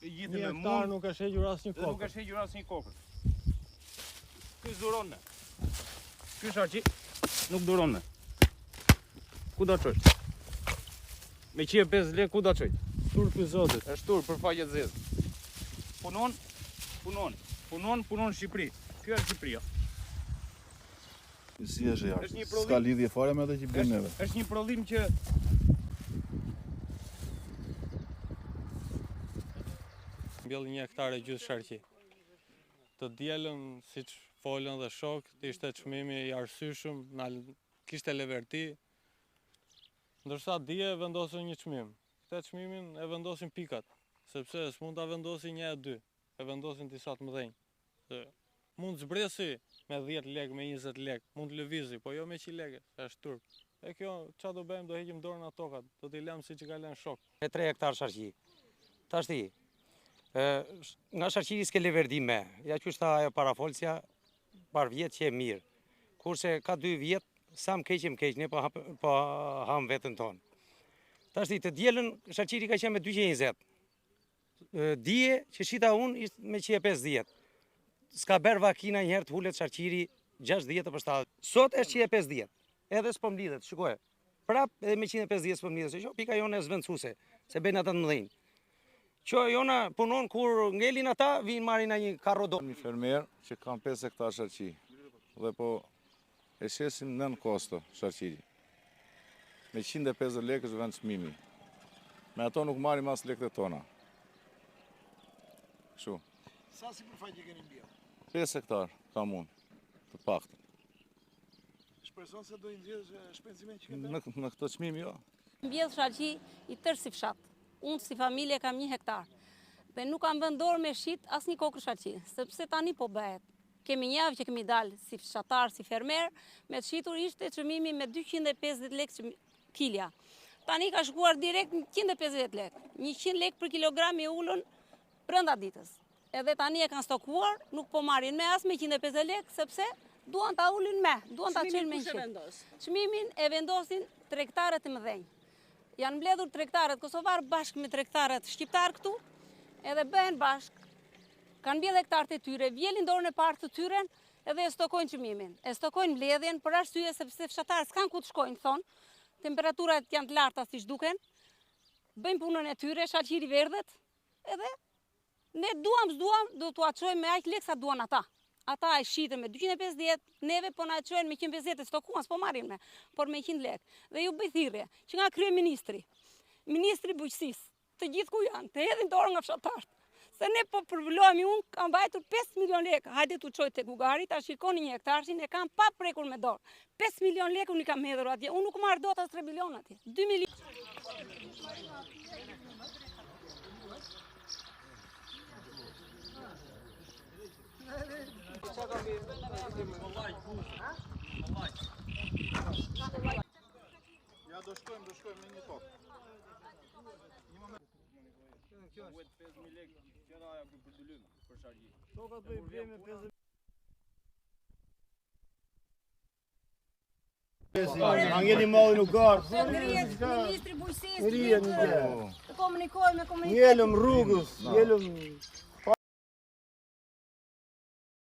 I gjithë Një me hektar mund nuk është hequr asnjë dhe nuk kokë. është hequr asnjë kokër. Ky s'duron me. Ky shalqi nuk duron me. Ku do çosh? Me 105 lekë ku do çoj? Turp i Zotit. Është turp për faqe të zezë. Punon, punon, punon, punon në Shqipëri. Kjo është Shqipëria. Si është e Është një jartë? prodhim- S'ka lidhje fare me atë që bëjmë Është, neve. është një prodhim që Mbjell një hektar e gjysë shalqi. Të dielën, siç folën dhe shok, ishte çmimi i arsyeshëm, na kishte leverti. Ndërsa dje vendosën një çmim. Këtë çmimin e vendosin pikat, sepse s'mund ta vendosin një e dy, e vendosin disa të mëdhenj. Se mund zbresi me 10 lekë, me 20 lekë, mund të lëvizi, po jo me 100 lekë, se është turp. E kjo, ça do bëjmë, do heqim dorën nga tokat, do t'i lëmë siç i ka lënë shok. E 3 hektar shalqi. Tashti, ë, sh- nga shalqiri s'ke leverdi me. Ja qysh tha ajo parafolsja, par vjet që e mirë. Kurse ka 2 vjet, sa më keq e më keq, ne po, hap, po ham veten tonë. Tashti, të dielën shalqiri ka qenë me 220. Ë, Dije që shita unë ishte me 150. S'ka bërë vakina një herë të hulet shalqiri 60 apo 70. Sot është 150. Edhe s'po mblidhet, shikoje. Prap edhe me 150 s'po mblidhet, se kjo pika jonë është zvendësuese, se bëjnë ata të mëdhenj. Kjo jona punon kur ngelin ata, vinë marrin nga një karro do. Jam një fermer që kam 5 hektar shalqi dhe po e shesim nën kosto shalqiri. Me 150 lekë është vend çmimi. Me ato nuk marrim as lekët e tona. Kështu. Sa sipërfaqe keni mbjellë? 5 hektar kam unë, të paktën. Shpreson se do i nxjerrësh eh, shpenzimet që ke bërë? Në, në këtë çmim jo. Mbjell shalqi i tërë si fshat. Unë si familje kam një hektar. Dhe nuk kam vënë dorë me shit asnjë kokër shalqi, sepse tani po bëhet. Kemi një javë që kemi dalë si fshatar, si fermer, me të shitur ishte çmimi me 250 lekë çmi- kilja. Tani ka shkuar direkt në 150 lekë. 100 lekë për kilogram i ulën brenda ditës. Edhe tani e kanë stokuar, nuk po marrin me as me 150 lekë, sepse duan ta ulin me, duan ta çelin me 100. Çmimin e vendosin tregtarët e mëdhenj. Janë mbledhur tregtarët kosovar bashkë me tregtarët shqiptar këtu, edhe bëhen bashkë. Kanë mbjellë hektarët e tyre, vjelin dorën e parë të tyre edhe e stokojnë çmimin. E stokojnë mbledhjen për arsye sepse fshatarët s'kan ku të shkojnë, thonë. Temperaturat janë të larta siç duken. Bëjnë punën e tyre, shalqiri verdhet, edhe ne duam s'duam do t'ua çojmë me aq lekë sa duan ata. Ata e shitën me 250, neve po na e çojnë me 150 e stokuan, s'po marrin me, por me 100 lekë. Dhe ju bëj thirrje që nga kryeministri, ministri i bujqësisë, të gjithë ku janë, të hedhin dorën nga fshatarët. Se ne po përvëlohemi, unë kam vajtur 5 milion lekë, hajde t'u çoj tek Ugari, ta shikoni një hektarshin, e kam pa prekur me dorë. 5 milion lekë unë i kam hedhur atje, unë nuk marr dot as 3 milion atje. 2 milion. Ja do shkojmë, do shkojmë në një tokë. Duhet 5000 lekë qiraja për për dylym për shalqi. Tokat po i blejmë me 50 Ma ngeli malli nuk garë. Të ngrihet ministri bujqësisë, Ngrihet të një gjë. të komunikojë me komunitetin. Ngelëm rrugës, ngelëm...